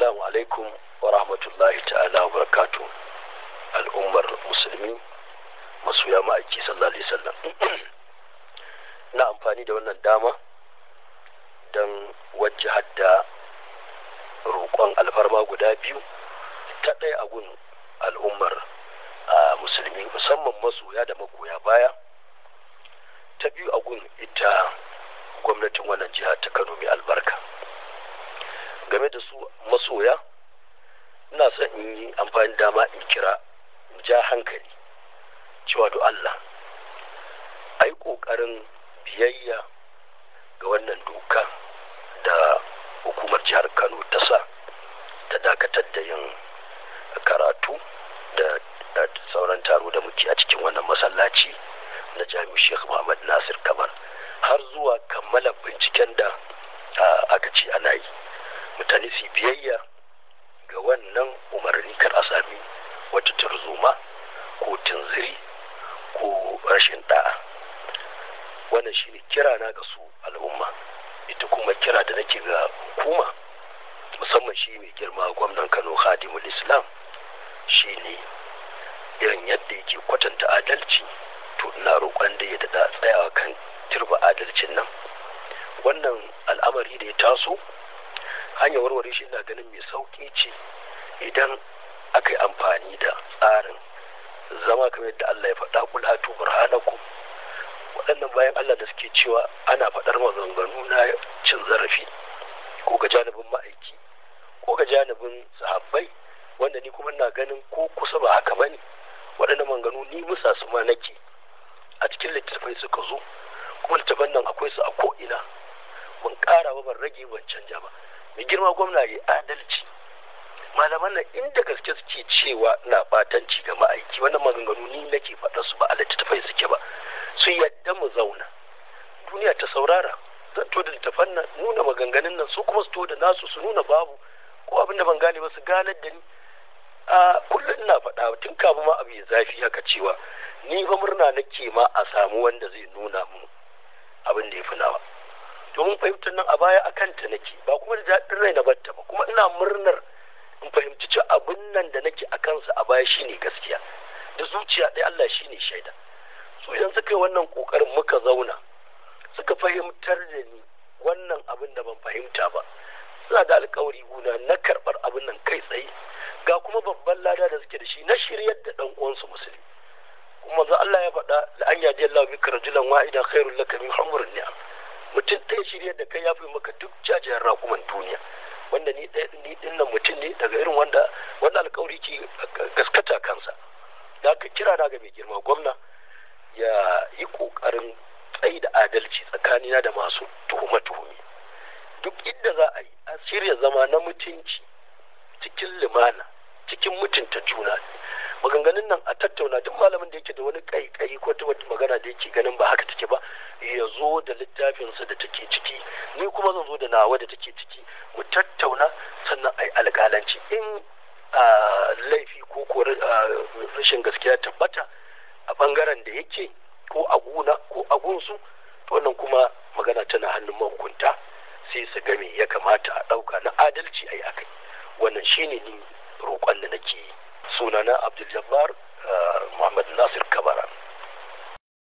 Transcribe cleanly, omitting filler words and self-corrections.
Assalamu alaikum wa rahmatullahi ta'ala wa barakatu. Al'ummar musulmi masoya ma'aiki sallallahu alaihi wasallam. Na amfani da wannan dama don wajahar da roƙon alfarma guda biyu, ta ɗaya a gun al'ummar musulmi musamman masoya da magoya baya, ta biyu a gun ita gwamnatin wannan jiha ta Kano mai albarka. Game da su masoya, ina son in yi amfani dama in kira, in ja hankali cewa do Allah a yi ƙoƙarin biyayya ga wannan doka da hukumar jihar Kano ta sa ta dakatar da yin karatu da sauran taro da muke a cikin wannan masallaci na Jami'u Sheikh Muhammad Nasir Kabar har zuwa kammala binciken da aka ce ana yi. Mutane su biyayya ga wannan umarni, kar a sami wata tarzoma ko tunziri ko rashin da'a. Wannan shine kira na ga su al'umma. Ita kuma kira da nake ga hukuma, musamman shi mai girma gwamnan Kano Khadimul Islam, shine irin yadda yake kwatanta adalci, to ina roƙon da ya daɗa tsayawa kan turba adalcin nan. Wannan al'amari da ya taso, hanyar warware shi ina ganin mai sauƙi ce idan aka yi amfani da tsarin zama kamar yadda Allah ya faɗa, kul hatu burhanakum. Waɗannan bayan Allah da suke cewa ana faɗar maganganu na cin zarafi ko ga janibin ma'aiki ko ga janibin sahabbai, wanda ni kuma ina ganin ko kusa ba haka bane. Waɗannan maganganu ni musa su ma nake, a cikin littattafai suka zo, kuma littattafan nan akwai su a ko'ina, ban ƙara ba, ban rage, ban canja ba. Mai girma gwamna ya adalci. Malaman nan inda gaske suke cewa na batanci ga ma'aiki, wannan maganganu ni nake faɗa su ba a littattafai suke ba. Su yadda mu zauna, duniya ta saurara. Zan to da littattafan nan, nuna maganganun nan, su kuma su to da nasu, su nuna babu ko abin da ban gane ba su ganar da ni. A kullum ina faɗa tun kafin ma abu ya zafi haka cewa ni fa murna nake ma a samu wanda zai nuna mu abin da ya fi nawa, domin fahimtar nan a baya a kanta nake, ba kuma da daɗin rai na batta ba, kuma ina murnar in fahimci cewa abin nan da nake a kansa a baya shine gaskiya, da zuciya ɗaya Allah shine shaida. So idan suka yi wannan ƙoƙarin muka zauna, suka fahimtar da ni wannan abin da ban fahimta ba, suna da alƙawari guna na karɓar abin nan kai tsaye, ga kuma babban lada da suke da shi na shiryar da ɗan uwansu musulmi. Kuma manzo Allah ya faɗa, la an yadi Allah bika rajulan wahidan khairul laka min humrin ni'am. Mutum ɗaya shiryar da kai ya fi maka duk jajayen raƙuman duniya. Wanda ni ɗaya ni ɗin nan mutum ne daga irin wanda wannan alƙawari ke gaskata kansa. Da aka kira na ga mai girma gwamna ya yi ƙoƙarin tsayi da adalci tsakanina da masu tuhume-tuhume. Duk inda za a yi a shirya zama na mutunci cikin lumana, cikin mutunta juna. Maganganun nan a tattauna, duk malamin da yake da wani kaikayi ko ta wata magana da yake ganin ba haka take ba, ya zo da littafinsa da take ciki, ni kuma zan zo da nawa da take ciki, mu tattauna.